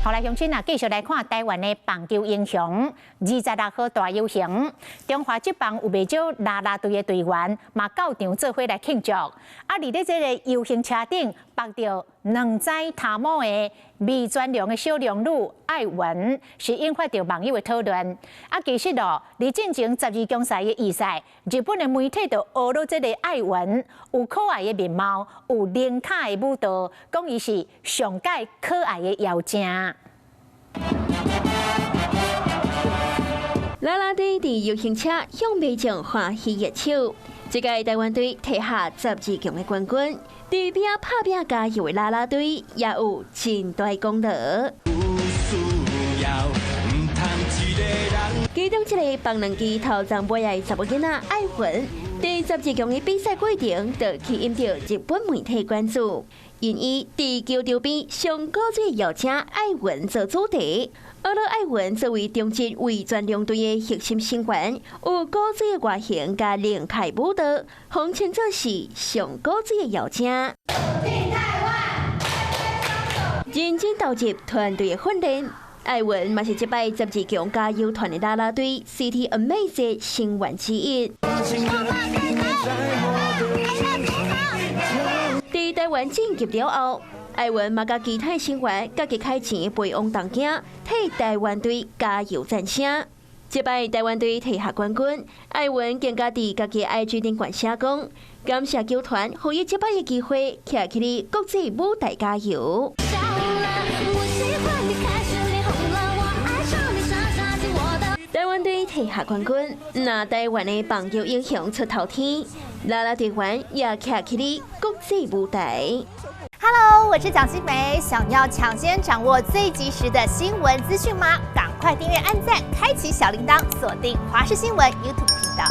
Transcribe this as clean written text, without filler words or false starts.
好來，鄉親啊，繼續來看台灣的棒球英雄，26號大遊行，中華職棒有袂少啦啦隊的隊員嘛到場做伙來慶祝。啊，佇咧這个遊行車頂，縛著兩指頭毛的味全龍的小龍女艾文，是引發著網友的討論。啊，其實哦，佇進前十二強賽的預賽，日本的媒體就呵咾這个艾文有可愛的面貌，有靈巧的舞蹈，講伊是上蓋可愛的妖精。啦啦隊佇遊行車向民眾歡喜熱手，這屆台灣隊提下十二強的冠軍，佇邊拍拚加油的啦啦隊也有真大功勞。其中一个綁兩支頭鬃尾的查某囡仔艾文，佇十二強的比賽過程就吸引著日本媒體關注，因伊佇球場邊上古錐妖精艾文做主題。呵咾艾文作為中職味全龍隊的核心成員，有古錐的外形佮靈巧舞蹈，號稱做是上古錐的妖精。認真投入團隊的訓練，艾文嘛是這擺十二強加油團的啦啦隊 CT Amaze 成員之一。佇台灣晉級了後，艾文嘛佮其他成員家己開錢陪王東京，替台灣隊加油讚聲。這擺台灣隊提下冠軍，艾文更加佇家己 IG 頂懸寫講，感謝球團予伊這擺的機會，徛起佇國際舞台加油。台灣隊提下冠軍，那台灣的棒球英雄出頭天，啦啦隊員也徛起佇國際舞台。 Hello，我是蔣新梅，想要搶先掌握最及時的新聞資訊嗎？趕快訂閱、按讚、開啟小鈴鐺，鎖定華視新聞 YouTube 頻道。